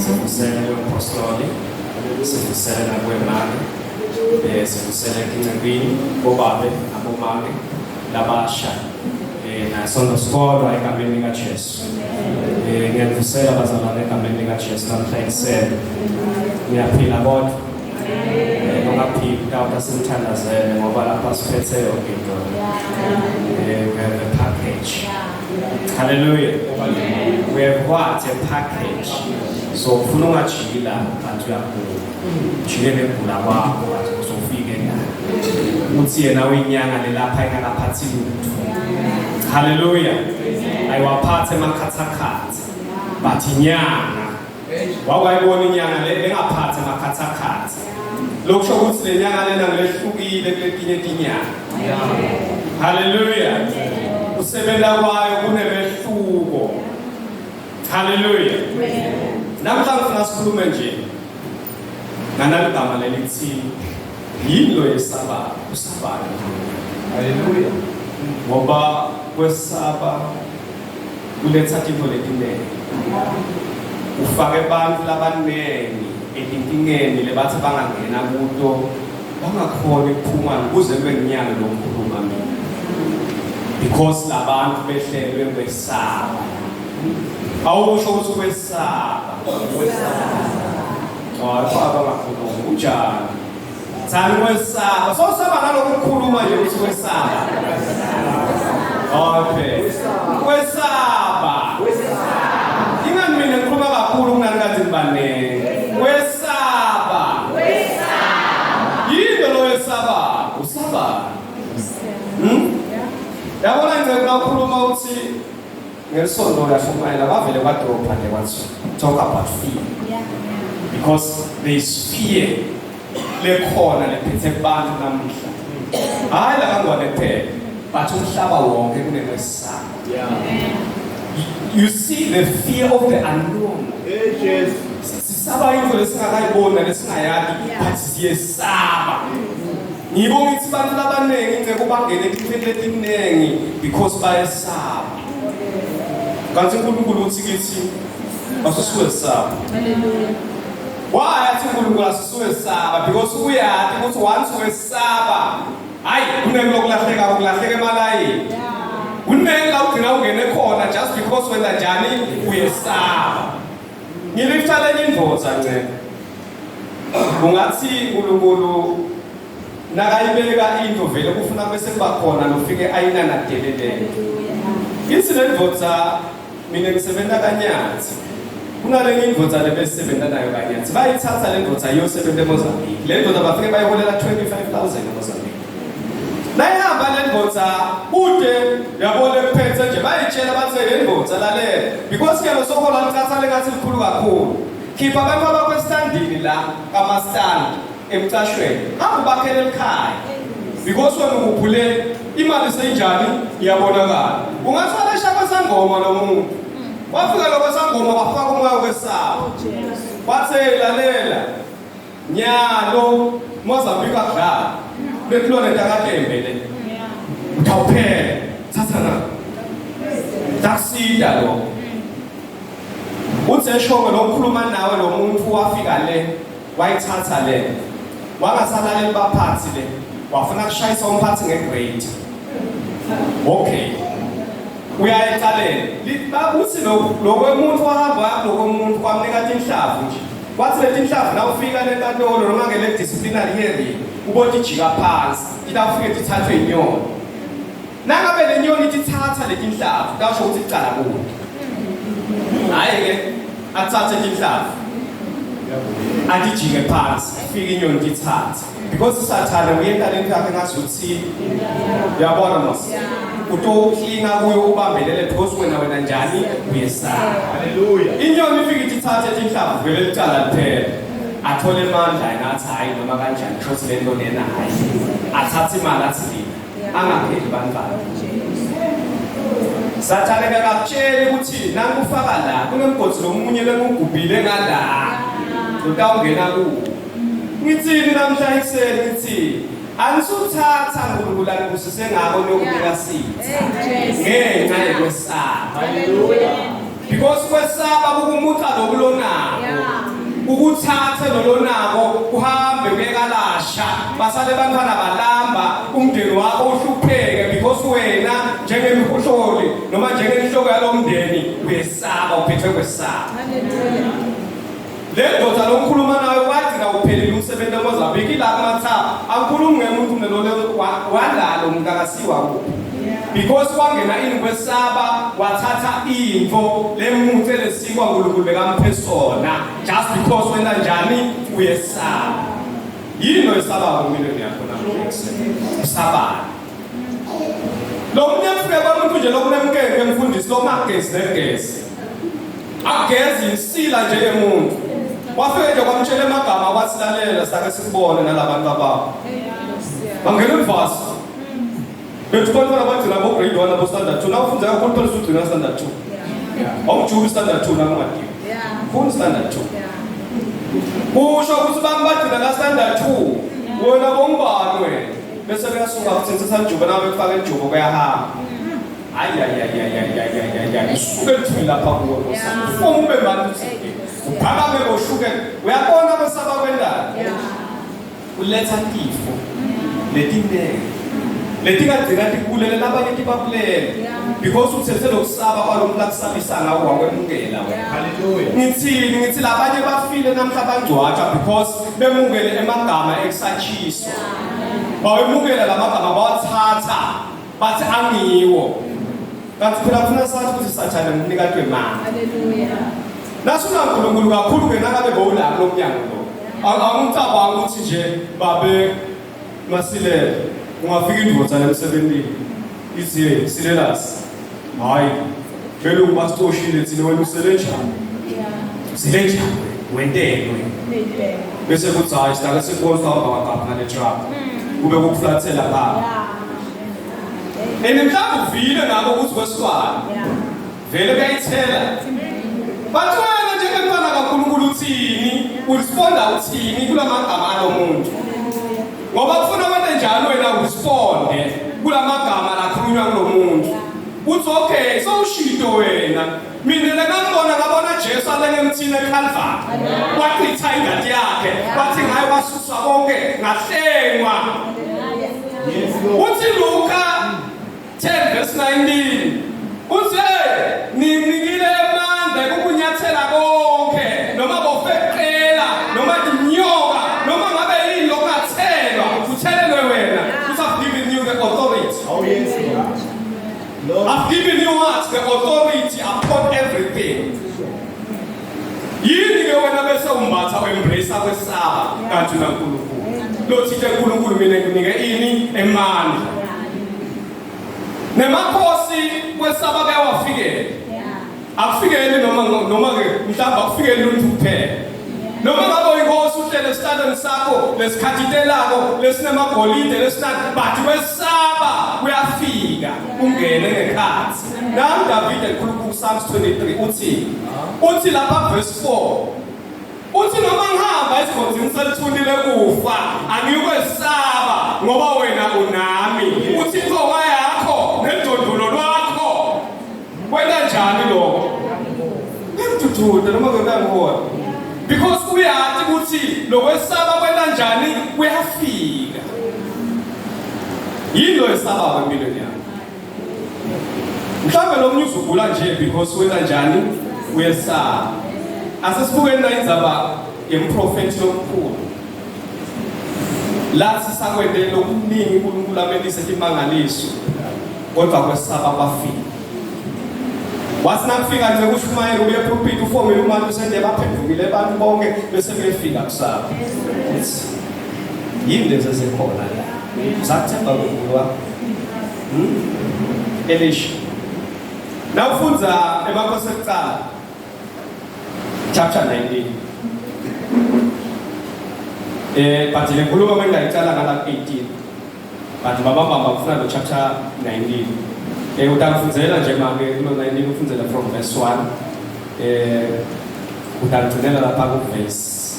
Sivusele umpostoli, sivusele nakwemake, sivusele etincekwini, bobabe nabomake labasha, nasonto sikolwa egameni likaJesu. Ngiyavusela bazalwane egameni likaJesu namhla ekuseni. Ngiyaphila kodwa. Ungaphili kutawuta simthandazele ngoba lapha siphethe yonke into. We have a package. Hallelujah. We have what? A package. So ufuna ungajiki la kanti uyagula. Ujike negula kwakho kanti uzofike la. Uthi yena uyinyanga lelapha ingakaphathi lutho. Hallelujah. Ayiwaphathe emakhathakhatha. But inyanga wawayibona inyanga le engaphathi emakhathakhatha. Lokusho ukuthi le nyanga lena ngilehlukile kuletinye tinyanga. Hallelujah. Usebenza kwayo kunemehluko. Hallelujah. Namhla ngifuna sikhulume nje nganaligama lelithi yini lo yesaba usabayo. Hallelujah. Ngoba kwesaba kuletha tintfo letinengi. Ufake abantu labanengi etinkingeni lebathi bangangena kuto bangakhoni ukuphuma kuze kube nginyalo lokukhuluma mina. Because labantu behlelwe kwesaba. Awusho ukuthi kwesaba. Hayi baba ngakhuluma unjani? Thani kwesaba. So saba nalokhu kukhuluma nje ukuthi kwesaba. Okay. Kwesaba. Ingani mina ngikhuluma kakhulu kunani kanti nibaningi. Kwesaba. Yini lo wesaba? Usaba. Yabona nje ukhuluma uthi ngesonto uyashumayela bavele kwadropha nje kwathi talk about fear. Because there is fear lekhona lephethe kubantu namuhla. Hayi la kangwane kuphela, but umhlaba wonke kunekwesaba. You see the fear of the unknown. Hey Jesu. Sisaba into lesingakayiboni nalesingayati, but siyesaba. Ngibonga ukuthi abantu labaningi incebo bangene etintweni letiningi because bayesaba. Kanti uNkulunkulu uthi kithi asisuwesaba. Hallelujah. Why athi uNkulunkulu asisuwesaba? Because uyati ukuthi once wesaba, hayi kunengi lokulahleka ukulahleka emalayini. Kunengi la ugcina ungene khona just because wenza njani uyesaba. Ngilifta lenye indvodza ncebo. Ungathi uNkulunkulu nakayibeka into vele kufuna bese kuba khona lofike ayinanadelelele. Ithi le ndvodza mina ngisebenza kaNyathi. Kunalenye indvodza lebesebenza nayo kaNyathi. Bayithatha le ndvodza iyosebenza eMozambique. Le ndvodza bafike bayiholela 25,000 eMozambique. Nayihamba le ndvodza kude yabona ekuphethe nje bayitshela bathe le ndvodza lalela because ke lo sohola lithatha lengathi likhulu kakhulu. Khipha abantu abakho esitandini la kamastandi emcashweni. Hamba ubakhele ekhaya. Because wena ukuphule imali seyinjani iyabonakala. Ungathwala ishaka sangoma lo muntu. Wafika lokho sangoma wafaka umoya wesaba. Wathe lalela nyalo Mozambique akudlala. Bekulona takatembe le. Utawuphela. Thatha na. Takusida lo. Uthe shoko lokukhuluma nawe lo muntu wafika le wayithatha le. Wangasalaleli baphathi le. Wafuna kushayisa umphathi ngegrade. Okay. Uyayicalela. Bakuthi lokwemuntu wahamba lokomuntu kwamnika tinhlavu nje. Kwathi leti tinhlavu nawufika lenkantolo noma ngele disciplinary hearing ubona ijika phansi itafike tithathwe inyoni. Nangabe le nyoni itithatha leti tinhlavu tasho ukuthi icala kuwe. Hayi ke athathe tinhlavu. Atijike phansi ifike inyoni tithathe. Because sathane uyenta lento yakhe ngazuthi uyabona mos. Utoklina kuyo ubambelele because wena njani uyesaba. Hallelujah. Inyoni ifike ithi ithathe inhlamvu vele licala liphela. Athole amandla yena athi hayi noma kanjani kusho le nto lena hayi. Athathe imali athi lina angapheli bantwana. Sathane kakakutsheli ukuthi nankufaka la kunemgodi lomunye lengugubhile ngala. Utawungena kuwo. Ngithini namhla ekuseni ngithi anisuthatha uNkulunkulu anibusise ngako niyokunika sitha. Ngenxa yokwesaba. Hallelujah. Because kwesaba kukumuca lokulonako. Ukuthathe lolonako uhambe uyekalasha basale bantwana balamba umndeni wakho uhlupheke because wena njengemhuhloli noma njengenhloko yalomndeni uyesaba uphethwe kwesaba. Le ndoda lokukhuluma nayo wagcina uphelile umsebenzi eMozambique ila kumatha angikhulumi ngemuntu nelole walalo umuntu akasiwa kuphi because kwangena ini kwesaba wathatha into lemuthe lesikwa uNkulunkulu bekamphe sona just because wena njani uyesaba yini oyesabako empilweni yakho namhlanje usabani Lo muntu efike kwamuntu nje lokunemkeke mfundisi lomagezi negezi. Agezi insila nje yemuntu. Wafike nje kwamtshela emagama wasilalela sake sikubone nalabantu abakho. Bangena emvasi. Bethu bantwana bagcina bo grade 1 abo standard 2. Nawufunda kakhulu phela usugcina standard 2. Awujuli standard 2 nakungadini. Funda standard 2. Kusho ukuthi bami bagcina ka standard 2. Wena bongubani wena? Bese kuyasuka futhi sisalijuba nawe kufaka ijubo kuyahamba. Hayi hayi hayi hayi hayi hayi hayi. Usuke ethuli lapha kuwe Nkosi. Ufuna ube mani uthi uphakame ngoshuke uyabona kwesaba kwendalo. Uletha tifo letinenge letingagcina tikulele labanye tibabulele because uthethe lokusaba kwalo muntu akusabisa ngawo wakwemukela wena. Hallelujah. Ngithini ngithi labanye bafile namhla bangcwatshwa because bemukele emagama ekusatshiswa. Bawemukela lamagama bawathatha bathi angiwo. Kanti phela kufuna sathi ukuthi sathane ngumnikati wemali. Hallelujah. NasunaNkulunkulu kakhulu ke nangabe bowulapho lo mnyango lo. Angicabangi ukuthi nje babe Masilela ungafika indvodza emsebenzini ithi hey Silelasi. Hayi belungu basicoshile thina wena usele njani? Usele njani? Wenteni wena? Bese kuthi hayi sidake sikubona uhamba wagapha ngale truck. Kube kukuflathela ngapha. And mhlawumbe uvile ngako ukuthi kwesilwane. Vele kuyayithela. Bathi wena njengemntwana kaNkulunkulu uthini? Uresponda uthini kulamagama alomuntu? Ngoba kufuna wena njalo wena uresponde kulamagama lakhulunywa kulomuntu. Uthi okay, sowushito wena. Mina ngangibona ngabona Jesu alenge emthini eCalvary. Wachitha ingadi yakhe, wathi ngayo wasuswa konke, ngahlengwa. Yes, Lord. Uthi Luka 10 verse 19 uthi ninikile amandla ekukunyathela konke noma bofeqela noma inyoka noma ngabe yini lokungathelwa uthelelwe wena uthi I've given you the authority. Oh yes, Lord. Lord. I've given you what? The authority upon everything. Yini ke wena bese umbatha uembrace kwesaba kanti unaNkulunkulu. Lothite uNkulunkulu mina nginike ini emandla. Nemakhosi kwesaba kuyawafikela. Akufikeli noma noma ke mhlawumbe akufikeli umuntu kuphela. Noma ngabe uyinkosi uhlele esihlalweni sakho lesikhathitelako lesinemagolide lesinani but kwesaba kuyafika ungene ngekhathi. Nami Davide ekhuluma ku Psalms 23 uthi uthi lapha verse 4 uthi noma ngihamba esigodini selithuli lekufa angikwesaba ngoba wena unami uthi intonga yakho nedondolo lwakho kwenta njani lokho ngikududude noma ngikangihona because uyathi ukuthi lokwesaba kwenta njani kuyafika yini lo esabako empilweni yakho mhlawumbe lo munye uzugula nje because wena njani uyesaba asesibukeni la indzaba yemprofethi lomkhulu lathi sakwente lokuningi uNkulunkulu amelise imangaliso kodwa kwesaba kwafika wathi nakufika nje kushumayela uye epulpit ufomile umuntu usende baphendukile abantu bonke bese befika kusaba yini lezi ezikhona la usakuthemba uNkulunkulu wakho Elisha nawufundza emakhosi ekucala chapter 19 but le nkulumo bengayicala ngala 18 but baba baba ufuna lo chapter 19 utakufundzela nje make kulo 19 ufundzela from verse 1 utagcinela lapha ku verse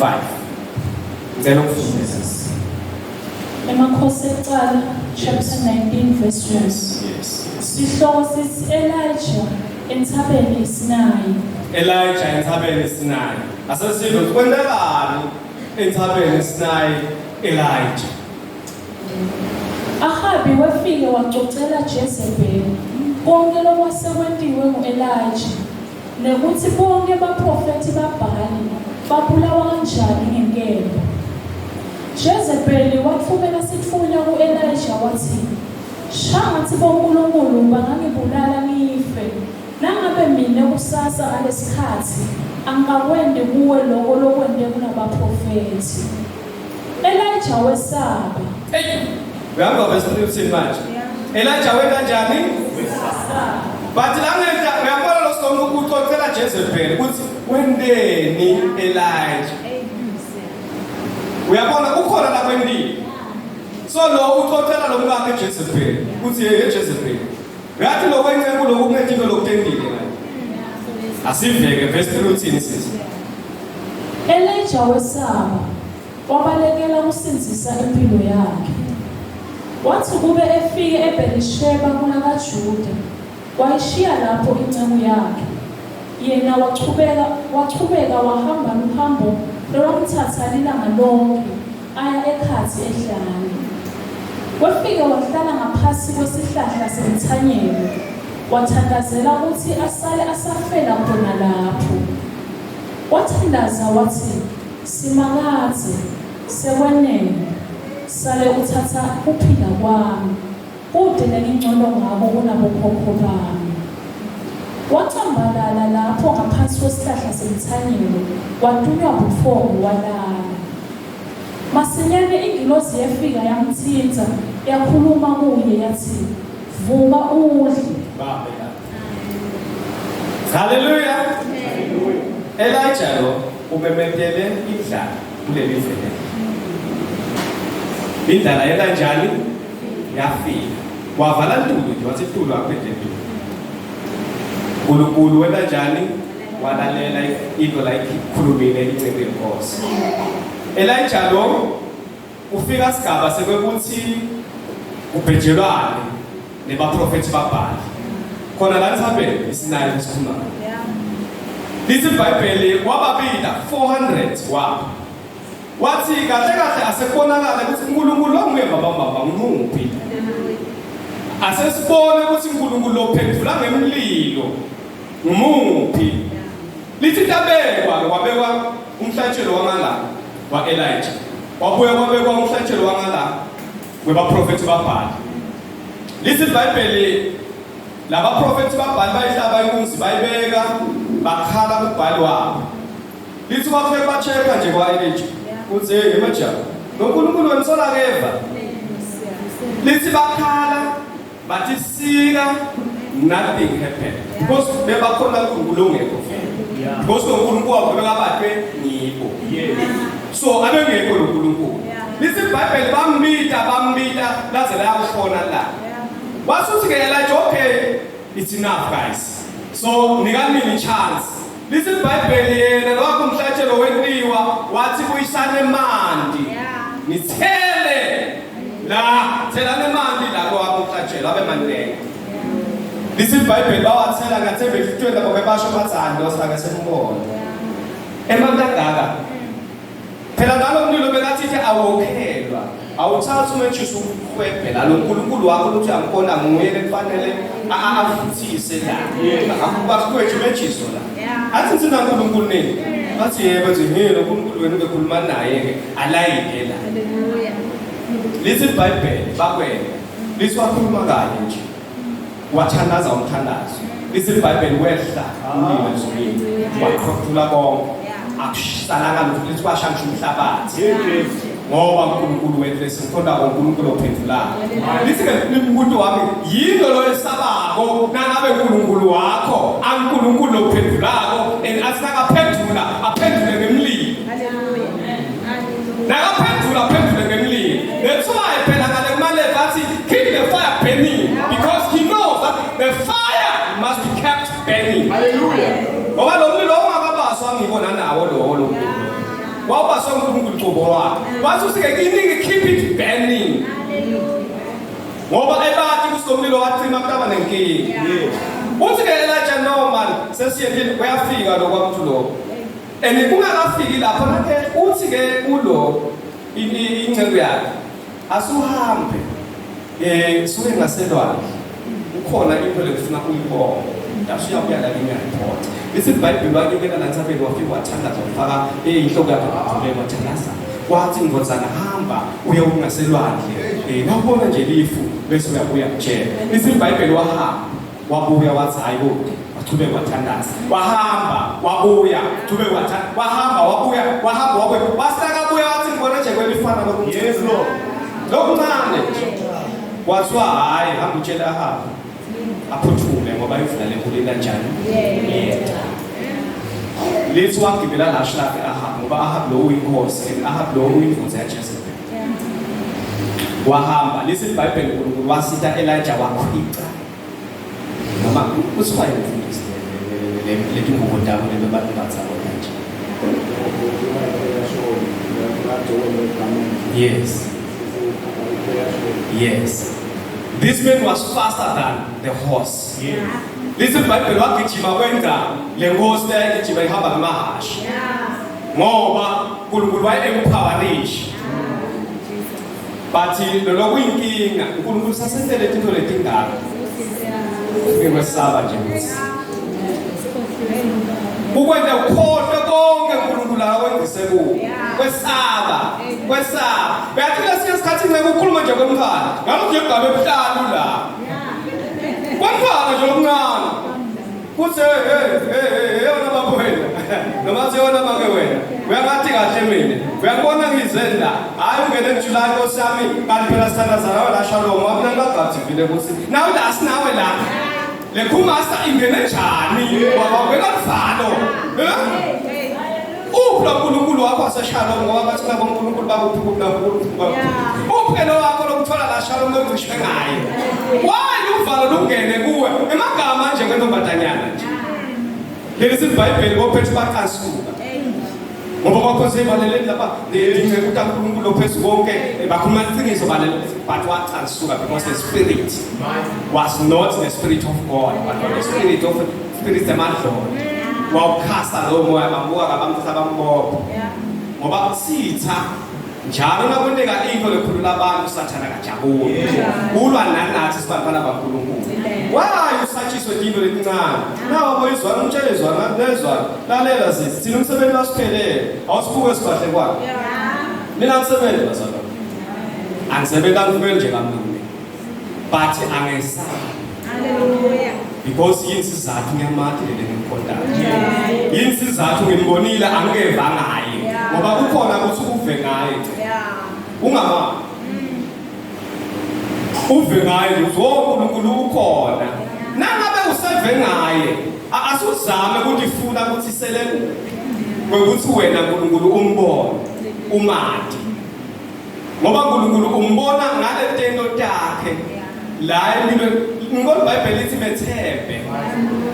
5 ngicela ukufundisa. Emakhosi ekucala chapter 19 verse 1. Yes. Sihloko sithi Elijah entabeni iSinayi. Elijah entsabeni Sinai. Asesive kwentekani entsabeni Sinai Elijah. Ahabi wefike wacocela Jezebeli konke lokwasekwentiwe ngu-Elijah nekuthi bonke baprofethi baBhali babulawa kanjani ngenkemba. Jezebeli watfumela sitfunywa ku-Elijah wathi, Shangathi bonkulunkulu bangangibulala ngife, nangabe mine kusasa ngalesikhatsi angikakwenti kuwe loko lokwente kulabaprofethi. Elijah wesaba. Hey, uyahamba verse 3 uthini manje? Elijah wenta njani? Wesaba. But la ngenhla uyabona lo sonke uxoxela Jezebel ukuthi wenteni Elijah. Uyabona kukhona la kwentile. So lo uxoxela lo mkakhe Jezebel uthi hey Jezebel. Uyathi lo kwenceku lokhu kunethinto lokutendile manje. Asiveke verse 3 uthini sisi? Elijah wesaba, wabalekela kusindzisa impilo yakhe. Wathi kube efike eBerisheba kulakaJuda, wayishiya lapho inceku yakhe. Yena wachubeka wahamba luhambo lolwamthatha lilanga lonke aya ekhatsi ehlane. Wefike wahlala ngaphasi kwesihlahla semthanyelo, wathandazela kutsi asale asafela khona lapho. Wathandaza watsi, Simakadze, sekwenele, sale utsatsa kuphila kwami, kute lengingcono ngako kunabokhokho bami. Wacambalala lapho ngaphansi kwesihlahla semthanyelo, watunywa butfongo walala. Masinyane ingilozi yefika yamtsintsa, yakhuluma kuye yatsi, Vuka udle. Bambe la. Hallelujah. Elijah lo umemetele indlala kuleli vele. Indlala yena njani? Yafika. Wavala ntulu nje wathi ntulu akuphethe ntulu. Nkulunkulu wena njani? Walalela into la ikhulumile inceku yenkosi. Elijah lo ufika sigaba sekwekuthi kubhejelwane nebaprofethi baBhali. Khona la entsabeni iSinayi lesikhuluma. Lithi iBhayibheli wababila 400 wabo. Wathi kahle kahle asekubonakala ukuthi uNkulunkulu onguye baba mama ngumuphi. Asesibone ukuthi uNkulunkulu lophendula ngemlilo ngumuphi. Lithi tabekwa ke kwabekwa umhlatshelo wangala wa-Elijah. Wabuya kwabekwa umhlatshelo wangala webaprofethi baBhali. Lithi iBhayibheli labaprofethi baBhali bayihlaba inkunzi bayibeka bakhala kuBhali wabo. Lithi bafike ba-check-a nje kwa-Elijah. Uthi hey majaha, lo Nkulunkulu wenu solakeva. Lithi bakhala bathi sika nothing happened because bebakhona uNkulunkulu ongekho vele. Because lo Nkulunkulu wabo bekabathwe ngibo. So abengekho lo Nkulunkulu. Lithi iBhayibheli bambita bambita laze layakushona la. Wasuthi ke Elijah okay it's enough guys. So nikani mina chance. Lithi iBhayibheli yena lwakho umhlatshelo wentiwa wathi buyisane emanti. Nithele la thelani emanti la kwakho umhlatshelo abe manengi. Lithi iBhayibheli bawathela ngathemba ehlutweni lapho bebasho bathi andosa ke sembona. Emanti angaka. Phela nalo mlilo bekathi ke awokhelwa. Awuthathi umetshisa ukuhwebhe la lo nkulunkulu wakho ukuthi uyambona nguye lekufanele afuthise la. Akubakwethu umetshiso la. Athi thina nkulunkulu nini? Bathi yebo nje ngeke lo nkulunkulu wenu bekhuluma naye ke alayike la. Lithi iBhayibheli bakwena. Lithi wakhuluma kanye nje. Wathandaza umthandazo. Lithi iBhayibheli wehla umlilo ezulwini. Waqothula konke. Akusalanga lutho lithi kwasha ngisho umhlabathi. Ngoba uNkulunkulu wethu esimkhonda uNkulunkulu ophendulayo. Lithi ke umuntu wami yilo lo esabako nangabe uNkulunkulu wakho anguNkulunkulu ophendulako and athi nakaphendula aphendule ngemlilo. Nakaphendula aphendule ngemlilo. That's why phela ngale kuMalevi athi keep the fire burning because he knows that the fire must be kept burning. Hallelujah. Ngoba lo mlilo ungakabaswa ngibona nawo lo lo mlilo. Wawubaswa uNkulunkulu cobo wakhe. Wathi usike kiningi keep it burning. Ngoba ebathi ukuthi lo mlilo wacima kutaba nenkinga. Uthi ke Elijah no man sesiyekile uyafika lo kwamthu lo. And kungakafiki lapho nake uthi ke ulo inceku yakhe asuhambe suke ngaselwandle ukhona into lekufuna uyibone. Yasuyabuya la ngiyareport. Lithi iBhayibheli wakubeka la ntsabeni wafika wathandaza wafaka inhloko yakhe ngadolweni wathandaza. Wathi ndvodzana hamba uye ungaselwandle. Nawubona nje lifu bese uyabuya kutshela. Lithi iBhayibheli wahamba wabuya wathi hayi kude. Wachubeka wathandaza. Wahamba wabuya, chubeka wathandaza. Wahamba wabuya, wahamba wabuya. Wasakabuya wathi ngibona nje kwelifana lokuncane. Yes, Lord. Lokuncane nje. Kwathiwa hayi hamba utshela Ahabi. Aphuthume ngoba imvula lenkulu kanjani? Yeta. Lithi wagibela lashi lakhe Ahab ngoba Ahab lo uyinkosi and Ahab lo uyindvodza yaJezebel. Wahamba lithi iBhayibheli uNkulunkulu wasita Elijah wakhwica. Noma kuthiwa yini mfundisi leti ngubo tabo lelo bantu batsabona nje. Yes. Yes. This man was faster than the horse. Yes. Lithi iBhayibheli wagijima kwenza le nkosi leyayigijima ihamba ngamahhashi. Ngoba uNkulunkulu waye-empowerisha. But lokuyinkinga uNkulunkulu sasentele into letingaka. Ngikwesaba nje ukuthi. Ukwenza ukhohlwe konke uNkulunkulu akwenzise kuwe. Kwesaba, kwesaba. Uyathi lesinye isikhathi ngeke ukhuluma nje kwemntwana. Ngabe uyegabe ebuhlanu la. Kwemntwana nje omncane. Kuthi hey hey hey yona baba wena. Noma thi yona make wena. Uyangathi kahle mina. Uyakubona ngize la. Hayi ungene eJuly Nkosi yami kanti phela sithandaza nawe la Shalom. Wabona ngagathi vile ukuthi nawe la sinawe la. Le khumasa ingene njani? Wabeka luvalo. Eh? Uphi lo nkulunkulu wakho waseShalom ngoba bathi labo nkulunkulu bakuphi kuphi nankulunkulu. Uphi lo wakho lokuthola la Shalom lokucishwe ngaye? Why uvalo lungene kuwe? Emagama nje kwentombazanyana nje. Leli siBhayibheli boPetru baqasuka. Ngoba kwakho sebaleleni lapha inceku kaNkulunkulu ophezu konke bakhuluma iqiniso balele but waqasuka because the spirit was not the spirit of God but the spirit of spirit emadlolo. Wawukhasa lowo moya bambuka kabamthatha bambopha. Ngoba sitha njalo nakwenteka into lekhulula abantu sathana kajabuli. Ulwa nanathi sibantwana baNkulunkulu. Why usatshiswe into letincane? Nawo boyizwana umtshele izwana nezwana. Lalela sisi, thina umsebenzi wasiphelele. Awusibuke sibahle kwakhe. Mina ngisebenza bazalwane. Angisebenzi angivumeli nje kamnandi. But angesabi. Hallelujah. Because yini sizathu ngiyamathi lele ngimkhontayo. Yini sizathu ngimbonile angikeva ngaye. Ngoba kukhona ukuthi uve ngaye. Ungama. Uve ngaye nje oh uNkulunkulu ukhona. Nangabe useve ngaye asuzame ukuthi ifuna ukuthi sele ukuthi wena uNkulunkulu umbone umati. Ngoba uNkulunkulu umbona ngale tento takhe la empilweni. Ngoba iBhayibheli lithi methembe.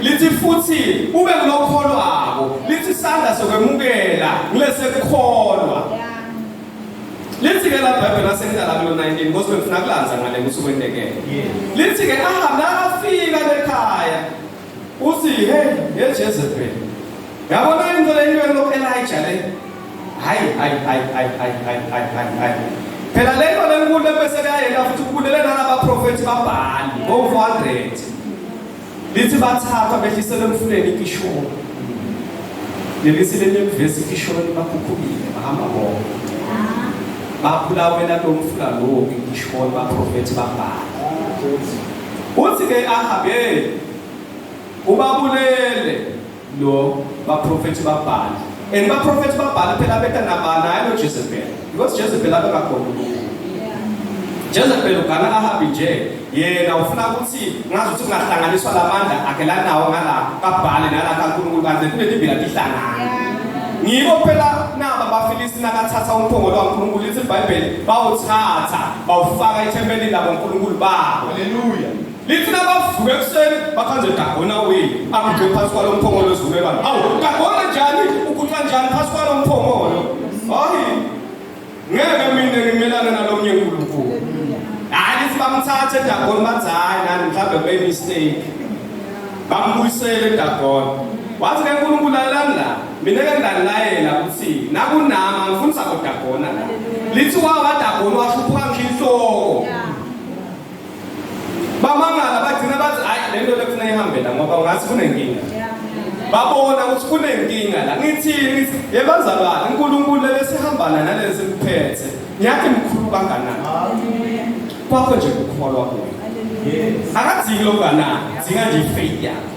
Lithi futhi ube kulokholwako. Lithi isandla sokwemukela ngilesekukholwa. Lithi ke la iBhayibheli lasengihlala kulo 19 because ngifuna kulanza ngale ukuthi kwentekele. Lithi ke Ahab nakafika lekhaya uthi hey ye Jezebel. Yabona into le into lo Elijah le. Hayi hayi hayi hayi hayi hayi hayi hayi. Phela le nto lenkulu bese kuyayena futhi kubulele nalabaprofethi babhali bo 400. Lithi bathathwa behliselwe emfuleni iKishoni. Lelithi lenye ivesi iKishoni bakhukhukile bahamba bonke. Baphulawela lo mfula lo iKishoni baprofethi babhali. Uthi ke Ahabe ubabulele lo baprofethi babhali. And baprofethi babhali phela beta nabanayo lo Jezebel. Because Jezebel abengakhona uNkulunkulu. Jezebel ugana Ahabi nje yena ufuna ukuthi ngazi ukuthi kungahlanganiswa lamandla akhe lanawo ngala kaBhali nala kaNkulunkulu kanti kunetimbila tihlangana. Ngiko phela naba abaFilisti nakathatha umphongolo waNkulunkulu lithi iBhayibheli bawuthatha bawufaka ethempelini labo uNkulunkulu babo. Hallelujah. Lithi nabavuka ekuseni bakhanze Dagona wile aguqe phansi kwalo mphongolo wesivumelwano. Awu Dagona njani uguqa njani phansi kwalo mphongolo? Hayi ngeke mina ngimelane nalomnye uNkulunkulu. Hayi lithi bamthathe Dagona bathi hayi nani mhlawumbe kube mistake. Bambuyisele eDagoni. Wathi ke uNkulunkulu lalelani la. Mina ke ngidanilayela ukuthi nakunama ngifundisa koDagona la. Lithi wawaDagoni washuphuka ngisho inhloko. Bamangala bagcina bathi hayi le nto lekufuna ihambe la ngoba ngathi kunenkinga. Babona ukuthi kunenkinga la. Ngithini ngithi yebazalwane uNkulunkulu lesihambana nalesi kuphethe. Ngiyathi mkhulu kanganani. Kwakho nje ukukholwa kuye. Yes. Akadingi lokunganani, dinga nje ifaith yakho.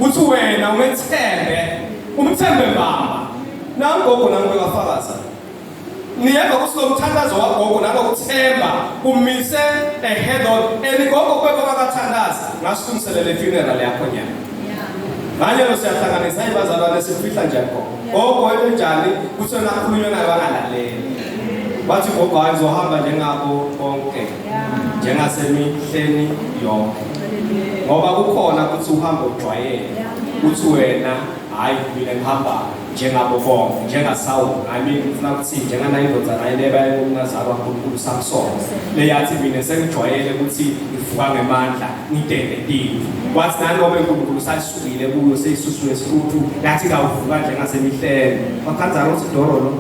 Uthi wena umethembe, umthembe mbamba. Nangogo nangu bekafakaza. Niyeva ukuthi lo mthandazo wagogo nalokuthemba umise ahead on and gogo kwebo bakathandaza ngasilungiselele funeral yakho nyana. Manje lo siyahlanganisa ibazalwane sifihla nje gogo. Gogo enjani kuthi nakhulunywa naye bangalaleli. Bathi gogo hayi ngizohamba njengabo bonke. Njengasemihleni yonke. Ngoba kukhona ukuthi uhambe ujwayele. Uthi wena hayi mina ngihamba njengabo bonke njengaSawuli. I mean ngifuna ukuthi njenganayo indodana yeleba yomnazaro kaNkulunkulu Samson. Leyathi mina sengijwayele ukuthi ngivuka ngemandla ngidende tindlu. Wathi nanobe uNkulunkulu sasukile kuyo seyisusiwe esifuthu yathi kawuvuka njengasemihleni. Wakhanza ukuthi doro lo.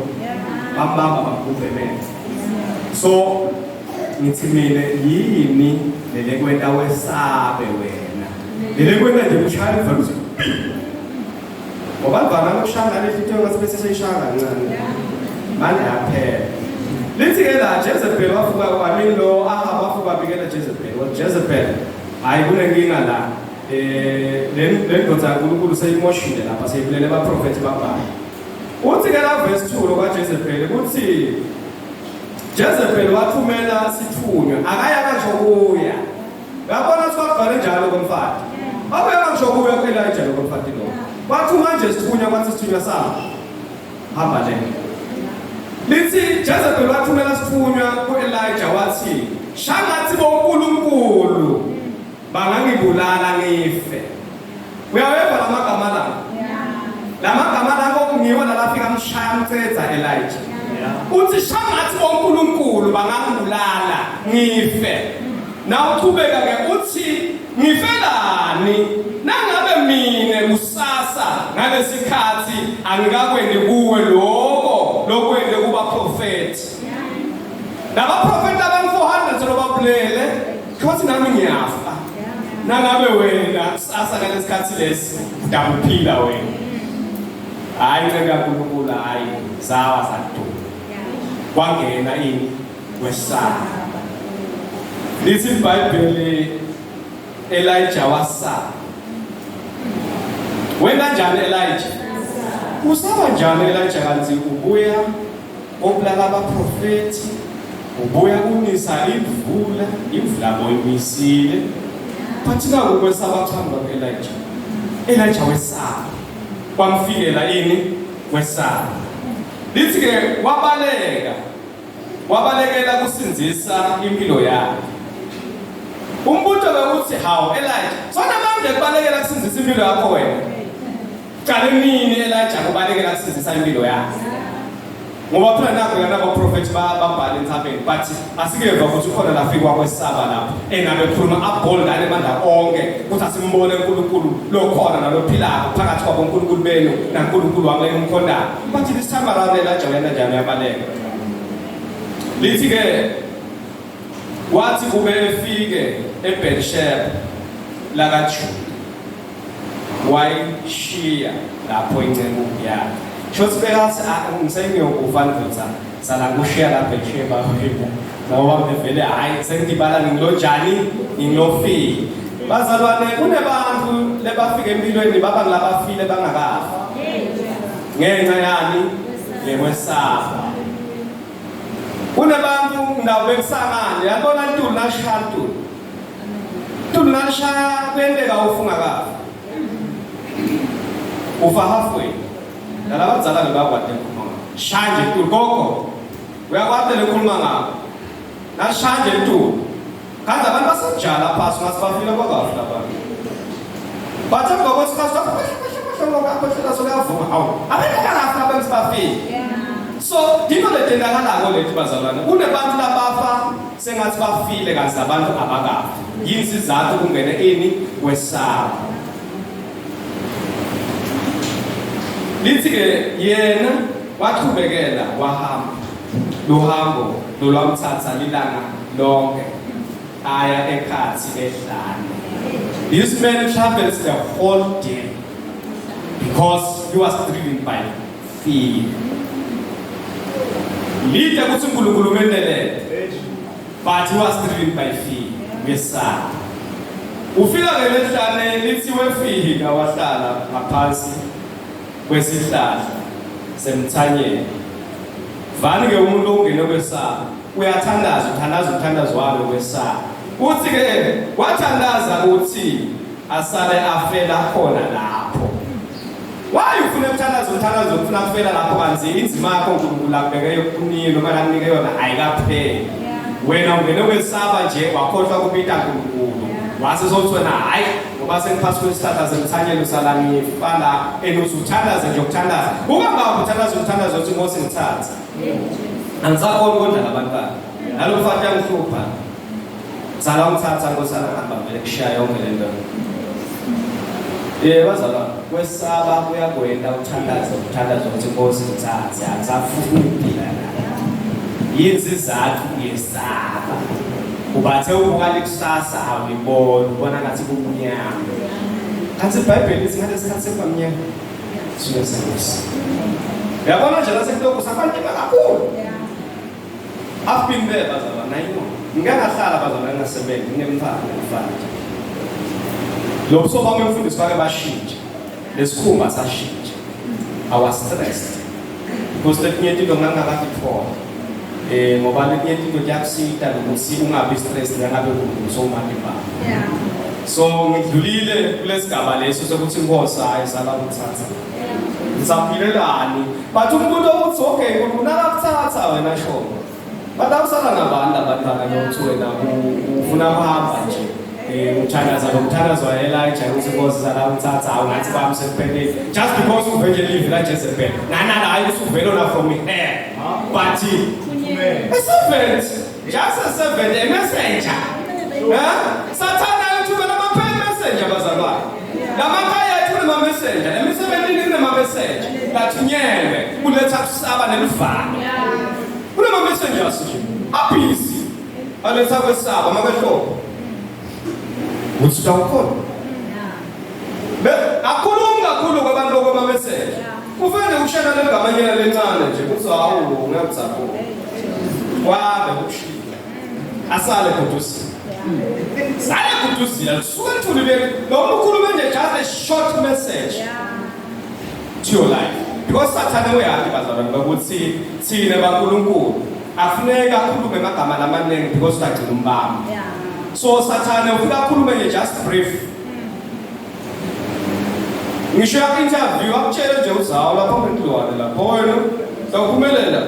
Bambamba bambuvemela. So ngithi mina yini lele kwenta wesabe wena. Lele kwenta nje ushaya uvalo uthi ngoba livana lokushaya naleli into ngathi bese seyishaya kancane. Manje yaphela. Lithi ke la Jezebel wafuka I mean lo Ahab wafuka bikela Jezebel. Well Jezebel hayi kunenkinga la. Eh le ndoda kaNkulunkulu seyimoshile lapha seyibulele abaprofethi baBhali. Uthi ke la verse 2 lo kaJezebel kuthi Jezebel wathumela sithunywa akaya ngisho kuya. Uyabona ukuthi kwakubhale njalo komfati. Akuyanga ngisho kuya ku-Elijah lo komfati lo. Wathuma nje isithunywa kwathi isithunywa sabo. Hamba le. Lithi Jezebel wathumela isithunywa ku-Elijah wathi shangathi boNkulunkulu bangangibulala ngife. Uyaweva lamagama la? Lamagama la kokungiwo lalafika amshaya amcedza Elijah. Uthi shangathi boNkulunkulu bangangibulala ngife. Na uchubeka ke uthi ngifelani nangabe mine kusasa ngalesikhathi angikakwendi kuwe lokho lokwende kubaprofethi. Labaprofethi abangu-400 lobabulele Khothi nami ngiyafa. Nangabe wena kusasa ngalesikhathi lesi udabuphila wena. Hayi nceke kaNkulunkulu hayi zawa zaduma. Kwangena ini kwesaba. Lithi iBhayibheli Elijah wasaba. Wena njani Elijah? Usaba njani Elijah kanti ubuya obulala abaprofethi ubuya kunisa imvula imvula boyimisile but naku kwesaba kuhamba ku-Elijah. Elijah wesaba kwamfikela ini kwesaba. Lithi ke wabaleka wabalekela kusindzisa impilo yakhe. Umbuto bekuthi hawu Elijah sona manje kubalekela kusindzisa impilo yakho wena. Qale nini Elijah kubalekela kusindzisa impilo yakhe? Ngoba phela nakho lana abaprofethi babhala entsabeni but asikeva ukuthi ukhona lafikwa kwesaba lapho engabe khuluma abold anemandla onke ukuthi asimbone uNkulunkulu lokhona nalophilayo phakathi kwabo uNkulunkulu benu naNkulunkulu wami engimkhondayo. But this time around Elijah wena njani uyabaleka. Lithi ke wathi kube efike eBersheba lakaJuda wayishiya lapho inceku yakhe. Shothi bekathi ngisengiyokufa ndoda sala kushiya lapha eSheba wena ngoba ngivele hayi sengidibala ngilonjani ngilofile. Bazalwane kunebantu lebafika empilweni baba ngilabafile bangakafi. Ngenxa yani yekwesaba. Kunebantu ngawubekisangane yabona ntulu nashaya ntulu. Ntulu nashaya kwenteka ufungakafi. Ufa halfway. Nalabadzala bebakwate ngikhuluma. Shaya nje ntulu gogo. Uyakwate lekhuluma ngakho. Nashaya nje ntulu. Kanti abantu basenjala phasi ngathi bafile kwakafi labantu. Bathi emva kwesikhathi bathi sokuyavuma hawu abantu abakafi abantu bafile. So yinto letendakalako lethu bazalwane kunebantu labafa sengathi bafile kanti abantu abakafi. Yini sizathu kungene ini kwesaba. Lithi ke yena waqhubekela wahamba luhambo lolwamthatha lilanga lonke aya ekhathi ehlane. This man travels the whole day because he was driven by fear. Lide ukuthi uNkulunkulu umendelele, but he was driven by fear. Wesaba. Ufika ke lehlane, lithi wefika wahlala ngaphansi kwesihlahla semthanyelo. Vani ke umuntu ongene kwesaba uyathandaza, uthandaza umthandazo walo kwesaba. Uthi ke wathandaza ukuthi asale afela khona lapho. Why ufuna ukuthandaza umthandazo ufuna kufela lapho kanti inzima yakho uNkulunkulu akubeke yokunike noma lakunike yona ayikapheli? Wena ungene kwesaba nje, wakhohlwa kubita uNkulunkulu, wase sokuthi wena, hayi, ngoba sengiphasi kwesihlahla semthanyelo, sala ngifa la. And usuthandaze nje ukuthandaza, ukangaphi uthandaza umthandazo othi, "Nkosi, ngithathe, angisakhoni ukondla labantwana nalo mfati yangihlupha, sala ungithatha nkosana." Ngihamba vele kushaya yonke le nto. Yebo bazalwane, kwesaba kuyakwenda uthandaze uthandaze ukuthi, "Nkosi, ngithathe, angisafuni ukuphila la." Yini isizathu? Uyesaba. Ubathe ubuka likusasa, awuliboni, ubona ngathi kumnyama. Kanti iBhayibheli lithi ngalesi sikhathi sekuba mnyama suke senkosi. Uyabona nje la sekulokusa kwanzima kakhulu. I've been there, bazalwane, I know. Ngike ngahlala, bazalwane, ngingasebenzi, nginemntwana nemfana nje. Lo buso bami, mfundisi, bake bashintsha. Lesikhumba sashintsha. I was stressed. Because letinye tinto ngangingakatithola. Ngoba letinye tinto tiyakusita nokuthi ungabi stressed nangabe uNkulunkulu sowumati baba. So ngidlulile kulesigaba leso sokuthi, "Inkosi, hayi, sala ukuthatha. Ngisaphilelani?" But umuntu ukuthi, okay, uNkulunkulu nakakuthatha wena, sho. But awusala nabantu abantwana lokuthi wena ufuna kuhamba nje. Uthandaza lo mthandazo wa Elijah ukuthi, "Inkosi, sala ukuthatha," awungathi bami sekuphelile. Just because uve nje live la Jezebel. Nana hayi ukuthi uvele ona from hell. But a servant, just a servant, a messenger. Eh? Sathana uthumela ama messenger, bazalwane. Lamakhaya ethu kunama messenger, emisebenzini kunama messenger. Lathunyelwe kuletha kusaba neluvalo. Kunama messengers nje. Abusy. Aletha kwesaba makehlobo. Uthi utawukhona. Be akhulumi kakhulu kwabantu okwama message. Kufanele ukushela legamanyela lencane nje kuthi, hawu, ngiyakuzapho. Wabe ukushiya. Asale godusile. Sale godusile kusuka ethulile lo ukhulume nje just a short message to your life. Because Sathane uyazi, bazalwane, ukuthi thina baNkulunkulu afuneka akhulume amagama lamaningi because utagcina umbamba. So Sathane ufika akhulume nje just brief. Ngisho yak-interview akutshele nje uzawo lapho ngentulwane lapho wena sawuphumelela.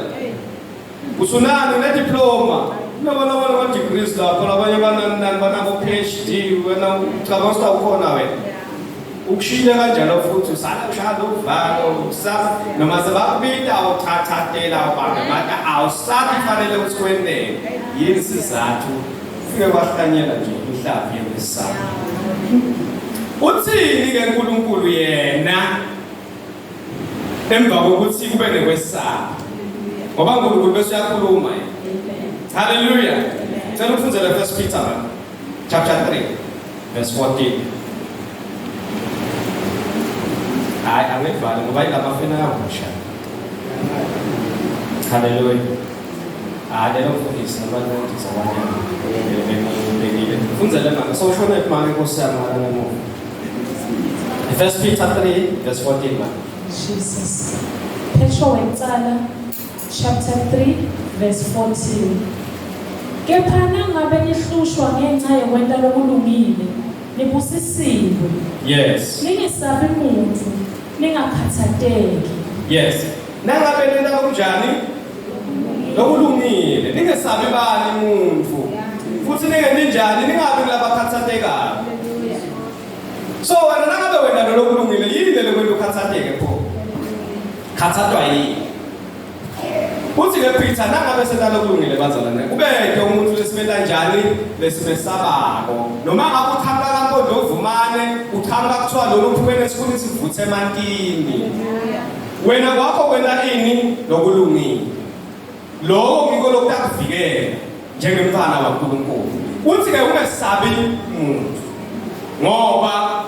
Usunani une-diploma. Kunabantu abanama-degrees lapho, labanye banani nani banabo PhD, wena ucabanga ukuthi awukhona wena. Ukushile kanjalo futhi usala ushaya uvalo usaba noma sebakubita awuthathatela ubambe mata awusabi kufanele ukuthi kwenteke. Yini isizathu? Ufike kwahlanyela nje inhlavu yekwesaba. Uthini ke uNkulunkulu yena emva kokuthi kube nekwesaba? Ngoba uNkulunkulu bese uyakhuluma yena. Hallelujah. Cela ufundzele First Peter, man, chapter 3 verse 14. Hayi, angivali ngoba ilama fena yahusha. Hallelujah. Hayi, lelo mfundisi noma mfundisi abanye bengibekile. Fundzele manje. So shona manje, Nkosi yami, ngala ngemuva. First Peter 3 verse 14, man. Jesus. Petro wekucala chapter 3 verse 14. Kepha nangabe nihlushwa ngenxa yokwenta lokulungile, nibusisiwe. Ningesabi muntu, ningakhathateki. Yes. Nangabe nenta kunjani? Lokulungile. Ningesabi bani umuntu. Futhi ninge ninjani? Ningabi kulabakhathatekayo. So wena nangabe wena lokulungile, yini le kwenta ukhathateke pho? Khathatwa yini? Uthi ke Peter, nangabe senta lokulungile, bazalwane, kubeke umuntu lesimenta njani lesimesabako. Noma ngabe uqhamuka kaMpondo Vumane, uqhamuka kuthiwa lolu uphume nesikhuni sivuthe emantini. Wena kwakho kwenta ini lokulungile. Lokho ngiko lokutakuvikela njengemntwana waNkulunkulu. Uthi ke ungesabi muntu. Ngoba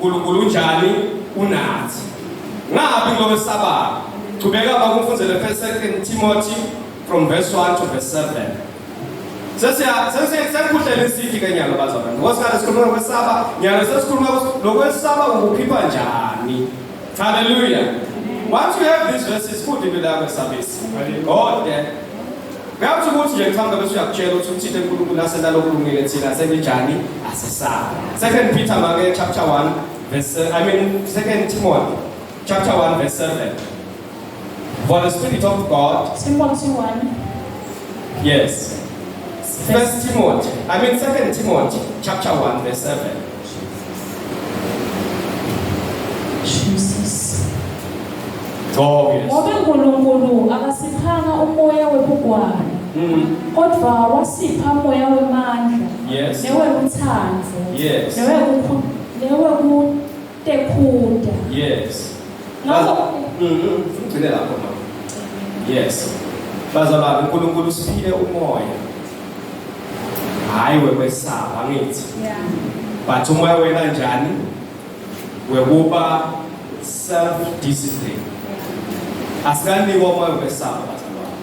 uNkulunkulu unjani unathi. Ngabi kulokwesabayo. Chubeka bakufundzele first second Timothy from verse 1 to verse 7. Sesiya sesikuhlele sithi ke nyalo bazalwane. Ngoba sikade sikhuluma ngokwesaba, nyalo sesikhuluma lokwesaba ukukhipha njani. Hallelujah. Once you have these verses, futhi into yakho esabisa. God eh. Uyathi ukuthi nje mhlawumbe bese uyakutshela ukuthi uthinte uNkulunkulu asenta lokulungile thina senjani asesaba. Second Peter make chapter 1 verse I mean Second Timothy chapter 1 verse 7. For the Spirit of God. Timothy 1. Yes. First Timothy, I mean Second Timothy chapter 1 verse 7. Jesus. Oh yes. Ngoba uNkulunkulu akasiphanga umoya webugwala. Kodwa wasipha umoya wemandla. Yes. Neweluthando. Yes. Newekutekhuda. Yes. Ngakho Ugcine lapho mama. Yes. Bazalwane uNkulunkulu usiphile umoya. Hayi wekwesaba angithi. Yeah. But umoya wena njani? Wekuba self discipline. Asikanikwa umoya wekwesaba bazalwane.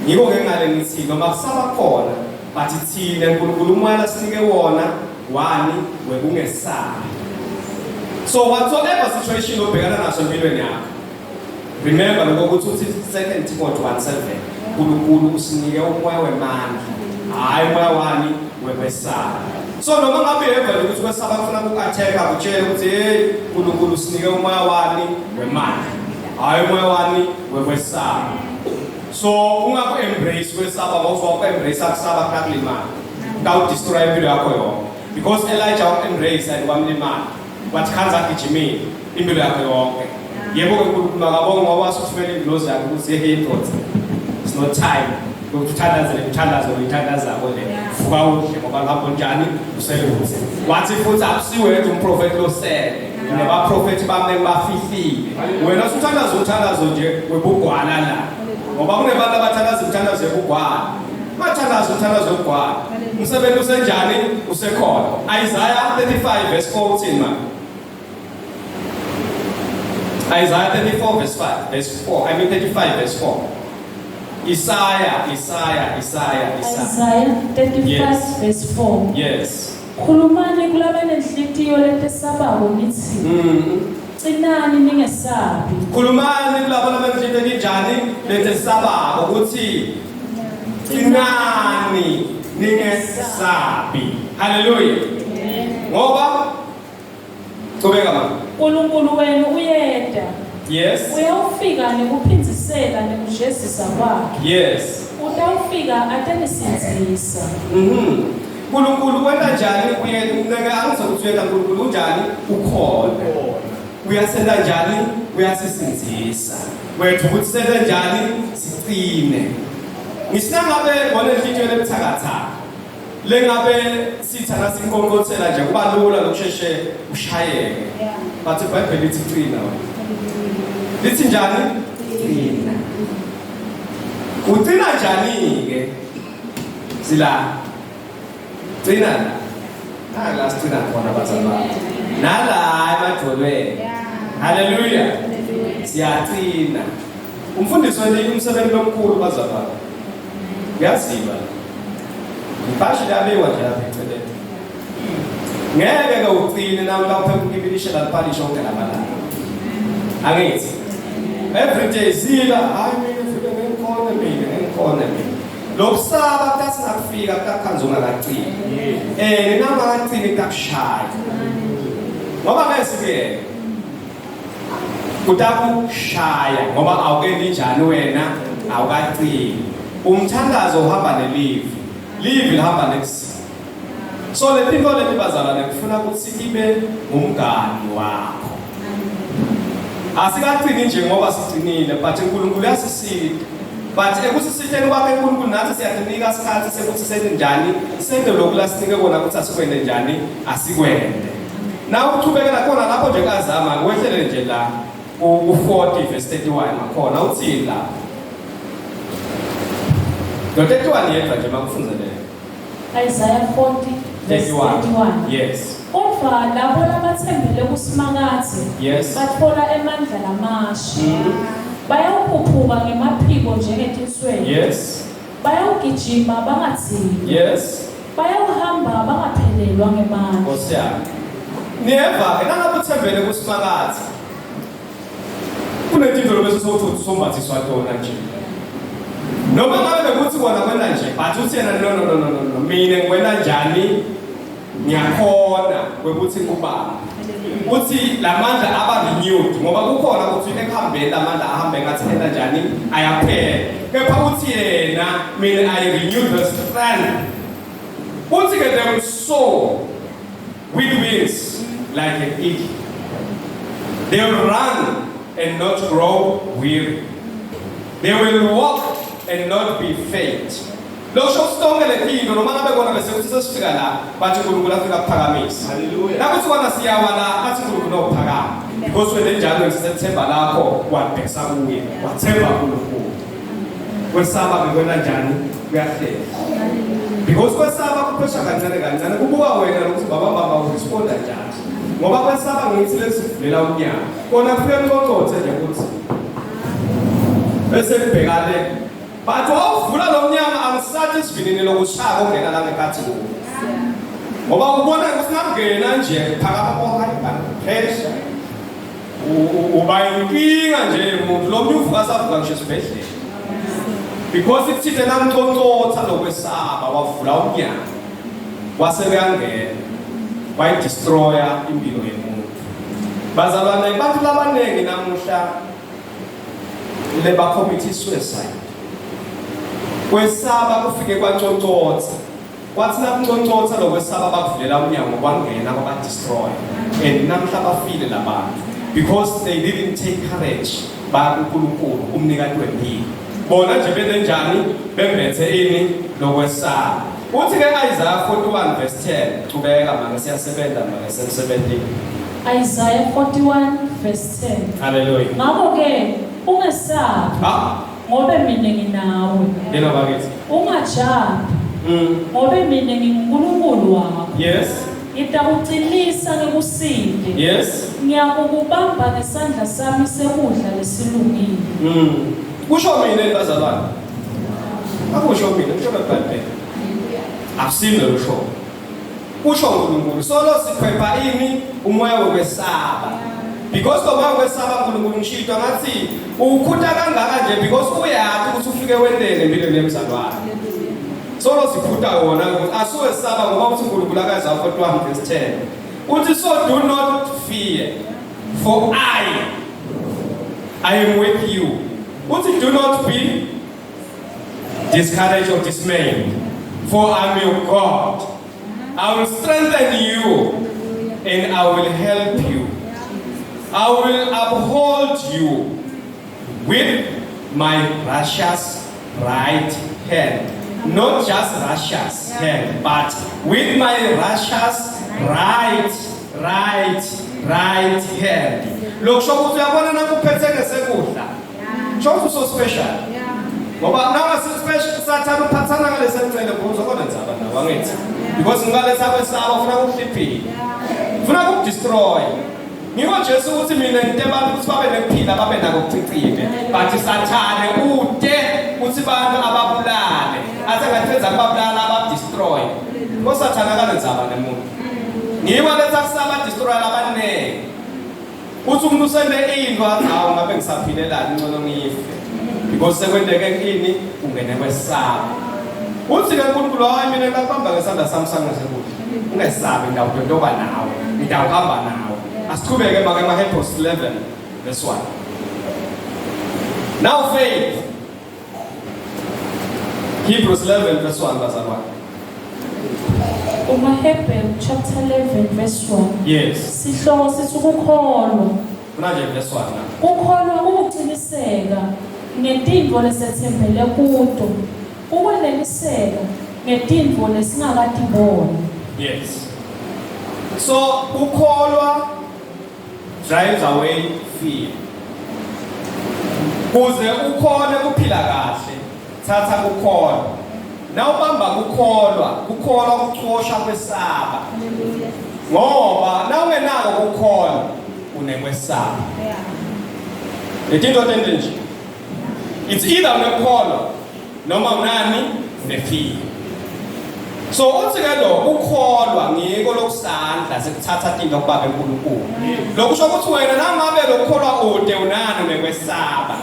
Ngiko ke ngale ngithi noma kusaba khona but thina uNkulunkulu umoya lasinike wona wani wekungesabi. So whatsoever situation obhekana naso empilweni yakho remember lokho ukuthi uthi 2 Timothy 1:7 uNkulunkulu usinike umoya wemandla hayi umoya wani wekwesaba. So noma ngabe yeva nje ukuthi kwesaba kufuna uku-attack akutshele ukuthi hey uNkulunkulu usinike umoya wani wemandla hayi umoya wani wekwesaba. So ungaku-embrace kwesaba ngoba waku-embrace akusaba kunakulimala kawudestroy impilo yakho yonke because Elijah waku-embrace and wamlimala wathi khanza agijimile impilo yakhe yonke. Yebo ke uNkulunkulu akabonge ngoba wasuthumela ingilozi yakhe ukuthi hey ndoda it's not time ukuthi uthandazele imithandazo oyithandazako le, vuka udle ngoba ngapho njani useluze. Wathi futhi akusiwedwa umprofethi losele nebaprofethi bami bafihlile. Wena usuthandaza umthandazo nje webugwala la ngoba kunebantu abathandaza umthandazo webugwala, bathandaza umthandazo webugwala umsebenzi usenjani usekhona. Isaiah 35 verse 14 man. Isaiah 34 verse 5 verse 4 I mean 35 verse 4. Isaiah Isaiah Isaiah Isaiah Isaiah 35 Yes. verse 4. Yes. Khulumani kulabanenhlitiyo letesabako nithi cinani ningesabi. Khulumani kulabo labanenhlitiyo elinjani letesabako ukuthi cinani ningesabi. Hallelujah. Ngoba chubeka mama. uNkulunkulu wenu uyeda. Yes. Uyawufika nekuphindzisela nekujezisa kwakhe. Yes. Utawufika atenisindzisa. uNkulunkulu wena njani uye ngeke angizokuthi uyena uNkulunkulu unjani ukhona. Uyasenda njani uyasisindzisa. Wethu ukuthi sende njani sicine. Ngisingabe ngone inhliziyo lebuthakathaka. Lengabe sitha nasinkonkothela nje kuba lula lokusheshe ushayeke. But iBhayibheli lithi qina wena. Lithi njani? Qina. Uqina njani ke? Sila. Qina la. Nala sicina khona bazalwane. Nala emadolweni. Hallelujah. Siyaqina. Umfundisi wena umsebenzi omkhulu bazalwane. Uyaziba. Ipashi liyabekwa nje lapha eceleni. Ngeke ke ucine nawe lapho ukubilisha lapalisha onke lamalanga. Angithi. Every day zila hayi mina ufike ngikhona mina ngikhona mina. Lokusaba kuthi singakufika kukhanza ungakacini. Nina ungakacini kukushaya. Ngoba ngeke sikuyeke. Kutakushaya ngoba awukendi njani wena awukacini. Umthandazo uhamba nelivi. Livi lihamba nekusini. So le tinto leti bazalwane kufuna ukuthi ibe ngumngani wakho. Asikagcini nje ngoba sigcinile but uNkulunkulu uyasisita. But ekusisiteni kwakhe uNkulunkulu nathi siyatinika isikhathi sekuthi sente njani, sente lokhu lasinike kona ukuthi asikwende njani, asikwende. Na uchubekela khona lapho nje kazama, wehlele nje la. Ku-40 verse 31 ngakhona uthini lapho? Lo 31 yedwa nje makufunzelele. Isaiah 40 verse 31. 31. Yes. Kodwa labo labathembele kuSimakadze bathola emandla lamasha. Bayawukhuphuka ngemaphiko njengetinsweli. Bayawugijima bangadzinwa. Bayawuhamba bangaphelelwa ngemandla. Nkosi yami. Niyeva ke nangabe uthembele kuSimakadze. Kunetinto lobese sowuthi usombathiswa tona nje. Noma ngabe bekuthi kona kwena nje, but uthi yena no no no no no no, mina ngiwena njani? Ngiyakhona kwekuthi kubaba. Uthi lamandla aba renewed ngoba kukhona ukuthi ekuhambeni lamandla ahambe ngathi enda njani ayaphela. Kepha uthi yena mina I renew the strength. Uthi ke they will soar with wings like an eagle. They will run and not grow weary. They will walk and not be faint. Losho ukuthi tonke letinto noma ngabe kona bese kuthi sesifika la bathi uNkulunkulu afika kuphakamisa. Hallelujah. Nakuthi kona siyawa la athi uNkulunkulu uphakama. Because wena njalo sisethemba lakho wabhekisa kuye, wathemba uNkulunkulu. Kwesaba bekwena njani kuyahlela. Because kwesaba kuphesha kancane kancane kubuka wena lokuthi baba baba uresponda njani. Ngoba kwesaba ngithi lesivulela umnyango. Kona kufika nqonqothe nje ukuthi bese kubhekane but wawuvula lo mnyango angisathi isivinini lokushaya kongena la ngenkathi kuwo. Ngoba ubona ukuthi nakungena nje phakama konke pressure. Uba inkinga nje umuntu lo muntu uvuka savuka ngisho esibhedlela. Because ikuthithe namnconcotha lokwesaba wavula umnyango. Wase kuyangena. Wayidestroya impilo yomuntu. Bazalwane bantu labaningi namuhla leba commit suicide. Kwesaba kufike kwanconcotha. Kwathi nakunconcotha lokwesaba bakuvulela umnyango kwangena kwaba destroy. And namhla bafile labantu because they didn't take courage bakuNkulunkulu umnikati wempilo. Bona nje benenjani bembethe ini lokwesaba. Uthi ke Isaiah 41 verse 10 qhubeka manje siyasebenza manje semsebenzini. Isaiah 41 verse 10. Hallelujah. Ngakho ke ungesabi Ha? ngobe mina nginawe. Yena bakithi. Ungajabi ngobe mina nginguNkulunkulu wakho. Ngitakuqinisa ngikusinde. Ngiyakukubamba ngesandla sami sekudla lesilungile. Kusho mina bazalwane. Akusho mina, kusho iBhayibheli. Akusimi lo sho. Kusho uNkulunkulu. Solo siphepha ini umoya wokwesaba. Because lo moya wokwesaba uNkulunkulu ngishito ngathi ukhutha kangaka nje because uyazi ukuthi ufike wendele empilweni yemzalwane. Solo siphutha wona ukuthi asuwesaba ngoba uthi uNkulunkulu akaza 41 verse 10. Uthi so do not fear for I am with you. Uthi do not be discouraged or dismayed, for I am your God. I will strengthen you and I will help you. I will uphold you with my righteous right hand. Not just righteous hand, but with my righteous right hand. Lokusho ukuthi uyabona nakuphethe ngesekudla. Sho ukuthi so special. Ngoba nangasi special sathana uphathana ngalesecele uzokona ndzaba nawe angithi. Because ngingaletha kwesaba ufuna ukuhliphila. Ufuna ukudestroy. Ngiko Jesu ukuthi mina ngite abantu ukuthi babe nekuphila babe nako kucicile. But sathane ude uthi bantu ababulale. Athi angathenza kubabulala abadestroy. Ngosathana akanendzaba nemuntu. Ngiwa letha kusaba destroy labaningi. Uthi umuntu usende into athi hawu ngabe ngisaphilelani ngcono ngife. Because sekwendeke kini ungene kwesaba. Uthi ke uNkulunkulu hayi mina ngakubamba ngesandla sami sangesekudla. Ungesabi ngidawudondoba nawe, ngidawuhamba nawe. Asiqhubeke make ma Hebrews 11 verse 1. Now faith. Hebrews 11 verse 1 bazalwane. UmaHebheru chapter 11 verse 1. Yes. Sihloko sithi ukukholwa. Manje verse 1 na. Kukholwa kukuqiniseka ngetintfo lesetsembele kuto. Ukweneliseka ngetintfo lesingakatiboni. Yes. So ukholwa drives away fear. Kuze ukhone kuphila kahle, thatha kukholwa. Nawubamba kukholwa, kukholwa kucosha kwesaba. Ngoba nawungenako kukholwa, unekwesaba. Letinto tente nje. It's either unekholwa noma unani unefear. So uthi ke lo ukholwa ngiko lokusandla sekuthatha tinto kubabe uNkulunkulu. Lokusho ukuthi wena nangabe lokukholwa ude unani unekwesaba.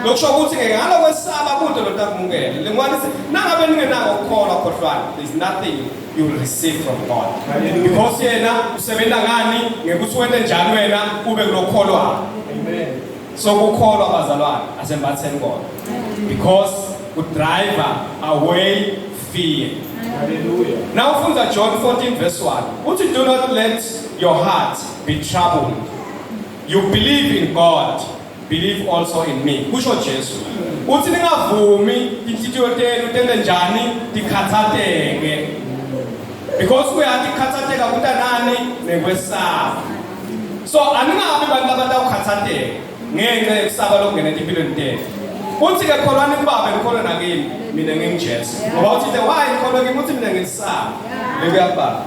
Lokusho ukuthi ke ngalokwesaba kude lotakumukela. Lengwani nangabe ningenako ukukholwa khohlwani there's nothing you will receive from God. Because yena usebenza ngani ngekuthi wente njani wena ube kulokholwa. Amen. So kukholwa bazalwane asembatheni kona. Because udrive away fear. Hallelujah. Now ufunda John 14 verse 1. Uthi do not let your heart be troubled. You believe in God, believe also in me. Kusho Jesu. Uthi ningavumi inhliziyo tenu tente njani tikhathateke. Because uyathi khathateka kutanani nekwesaba. So aningabi bantu abatawukhathateka ngenxa yokusaba lokungena empilweni tenu. Uthi ke kholwani kubabe ngikholwe nakimi mina nginguJesu. Ngoba uthi the why ngikholwe kimi uthi mina ngilisaba. Bekuyababa.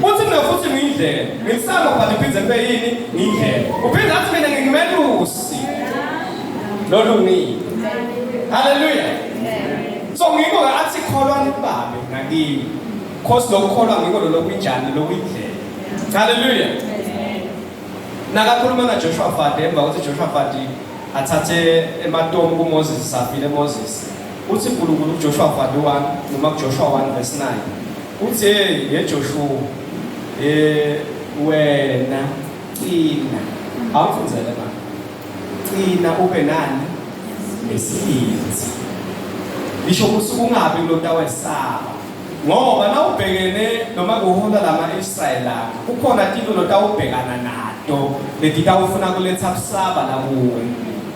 Uthi mina futhi ngiyindlela. Ngilisaba but iphinde kube yini? Ngiyindlela. Uphinde athi mina ngingumelusi. Lolungile. Hallelujah. So ngikho ke athi kholwani kubabe nakimi. Cause lokukholwa ngikho lolokuyinjani lokuyindlela. Hallelujah. Nakakhuluma naJoshua Fadi emva kokuthi Joshua Fadi athathe ematomu kuMoses safile Moses. Uthi uNkulunkulu kuJoshua Fadi 1 noma kuJoshua 1 verse 9. Uthi hey ye Joshua wena qina. Awufundzele ma. Qina ube nani? Nesibindi. Lisho ukuthi ungabi kulotawesaba. Ngoba nawubhekene noma kuhola lama-Israyeli lakho, kukhona tinto lotawubhekana nato letitawufuna kuletha kusaba la kuwe.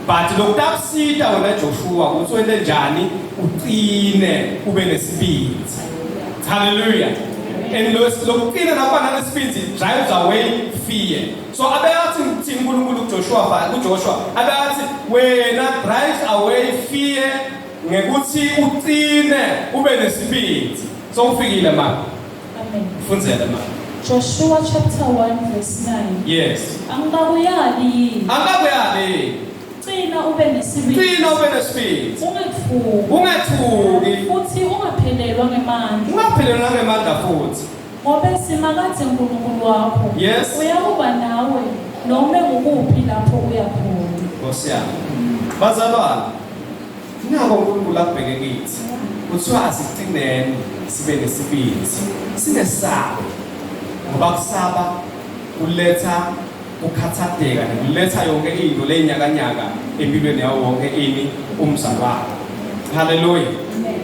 But lokutakusita wena Joshua ukuthi wente njani uqine ube nesibindi. Hallelujah. And lokuqina nakuba nanesibindi drives away fear. So abeyathi ngithini uNkulunkulu kuJoshua kuJoshua abeyathi wena drives away fear ngekuthi uqine ube nesibindi. So ufikile mama. Amen. Fundzela mama. Joshua chapter 1 verse 9. Yes. Angikakuyali yini? Angakuyali. Qina ube nesibindi. Qina ube nesibindi. Ungethuki. Ungethuki. Futhi ungaphelelwa ngemandla. Ungaphelelwa ngemandla futhi. Ngoba simakade uNkulunkulu wakho. Yes. Uyakuba nawe noma ngukuphi lapho uya khona. Nkosi yami. Bazalwane, nako uNkulunkulu akubheke kithi. Kuthiwa asiqineni sibe nesibindi. Singesabi. Ngoba kusaba kuletha ukukhathatheka nekuletha yonke into leyinyakanyaka empilweni yawo wonke ini umzalwane. Hallelujah.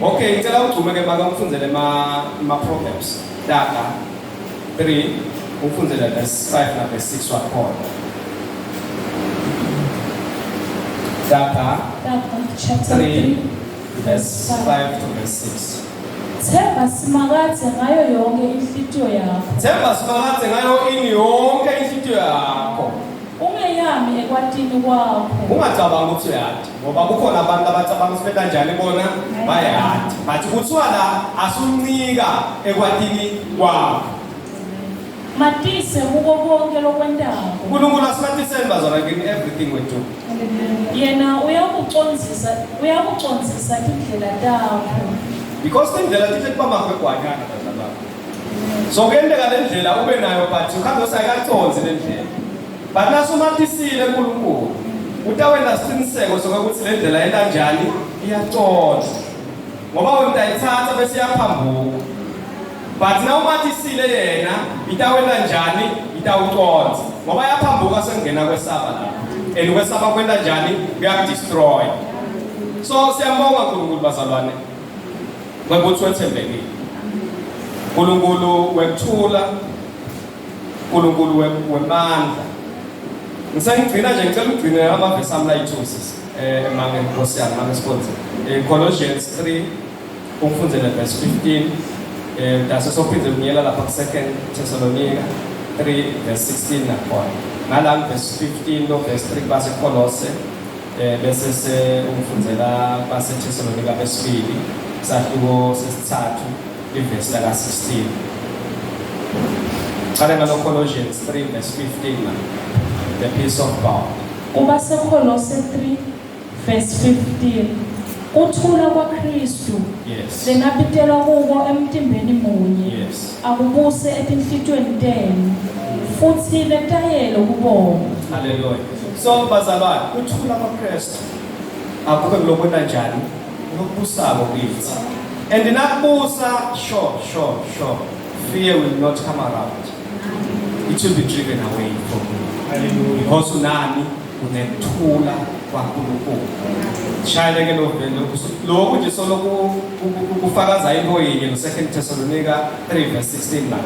Okay, ngicela ugcume ke maka umfundzele ma Proverbs Taga 3 umfundzele verse 5 na verse 6 wakhona. Taga Taga chapter 3 3 verse 5 to verse 6. Themba simakade ngayo yonke inhlitiyo yakho. Themba simakade ngayo ini yonke inhlitiyo yakho. Ungeyami ekwatini kwakho. Ungacabanga ukuthi uyadi ngoba kukhona abantu abacabanga ukuthi kanjani bona bayadi. But kuthiwa la asuncika ekwatini kwakho. Matise kuko konke lokwentako. uNkulunkulu asimatiseni bazalwane in everything we do. Yena uyakucondzisa tindlela takho. Because indlela tihle kuba magwegwanyana bazalwane. So kuyenteka le ndlela ube nayo but ukhambe usayikacondzi le ndlela. But nasumatisile uNkulunkulu utawenta siqiniseko sokuthi le ndlela yenta njani iyacondza. Ngoba wena utayithatha bese iyaphambuka. But nawumatisile yena itawenta njani itawucondza. Ngoba yaphambuka sengena kwesaba lapho. And kwesaba kwenta njani kuyakudestroy. So siyambonga uNkulunkulu bazalwane. Ngokuthi wethembekile. uNkulunkulu wekuthula, uNkulunkulu wemandla. Ngisengigcina nje ngicela ugcine amavesi ami layi-2 sisi. Mange Nkosi yami mange sikhonze. Colossians 3 umfundzele verse 15. Dase sophinde kunyela lapha ku 2 Thessalonica 3 verse 16 nakhona. Ngala verse 15 no verse 3 kwase Kolose Bese se ungifundzela baseThesalonika besibili sahluko sesithathu ivesi laka 16. Qale ngalo Colossians 3 verse 15 ma. The peace of God. KubaseKolose 3 verse 15. Kuthula kwaKristu lenabitelwa kuko emtimbeni munye akubuse etinhlitiyweni tenu futhi letayele ukubonga. Hallelujah. So bazalwane, kuthula kwaKristu akube kulobona njani? Lokubusako kithi. And nakubusa, sure. Fear will not come around. It will be driven away from you. Hallelujah. Because unani unekuthula kwaNkulunkulu. Shayeleke lo vele lokhu nje soloku kufakaza into yinye no 2 Thessalonica 3 verse 16 la.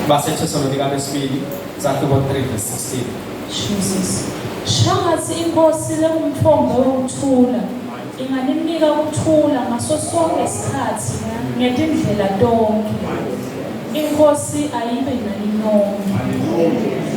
BaseThessalonika besibili sahluko 3 verse 16. Jesus. Shangathi inkosi lengumthombo wokuthula inganinika ukuthula ngaso sonke isikhathi ngetindlela tonke. Inkosi ayibe nani nonke. Hallelujah.